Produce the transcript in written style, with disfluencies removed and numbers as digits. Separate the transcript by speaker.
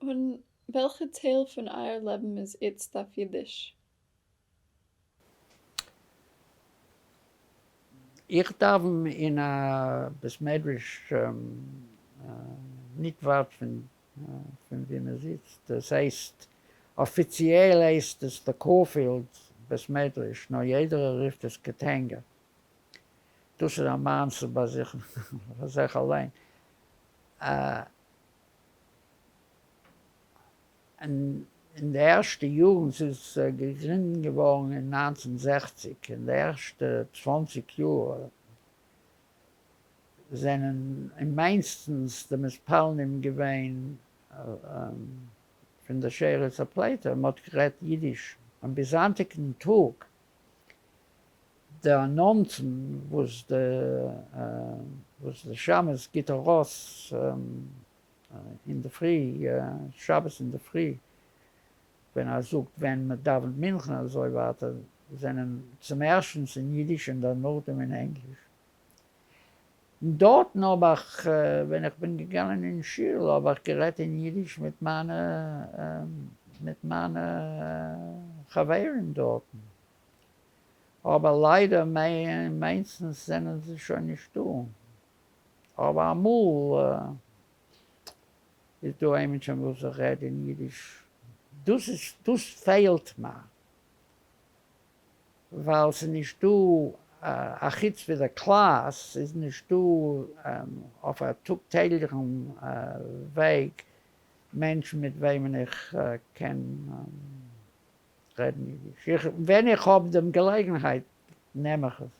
Speaker 1: און וועלכע טייל פון אייער לעבן איז איצט אויף אידיש?
Speaker 2: איך דאווען אין א בית מדרש ניט ווייט פון ווי מען זיצט, עס הייסט, אפיציעל הייסט עס די קארפילד בית מדרש, נאר יעדערער רופט עס קעטענגא. דאס איז א מעשה ביי זיך פאר זיך אליין. אין די ערשטע יארן, ס'איז געגרינדן געווארן אין 1960, אין די ערשטע 20 יאר זענען אממיינסטנס די מתפללים געווען פון די שארית הפליטה, מען האט גערעדט אידיש, און ביז היינטיגן טאג די אנאנסן וואס די וואס די שמש גיט ארויס אינדערפרי, שבת אינדערפרי, ווען ער זאגט ווען מען דאווענט מנחה און אזוי ווייטער, זענען צום ערשטנס אין אידיש און דערנאכדעם אין ענגליש. דארטן האב איך, ווען איך בין געגאנען אין שול, האב איך גערעדט אין אידיש מיט מיינע מיט מיינע חברים דארטן. אבער ליידער מיינסטנס זענען זיי שוין נישטא. אבער אמאל איז דא עימיצער וואס רעדט אין אידיש. דאס איז דאס פעלט מיר. ווייל ס'איז נישט דא, א חוץ ווי די קלאס, איז נישט דא אויף א טאג טעגליכן וועג מענטשן מיט וועמען איך קען רעדן אידיש. ווען איך האב דעם געלעגנהייט נעם איך עס.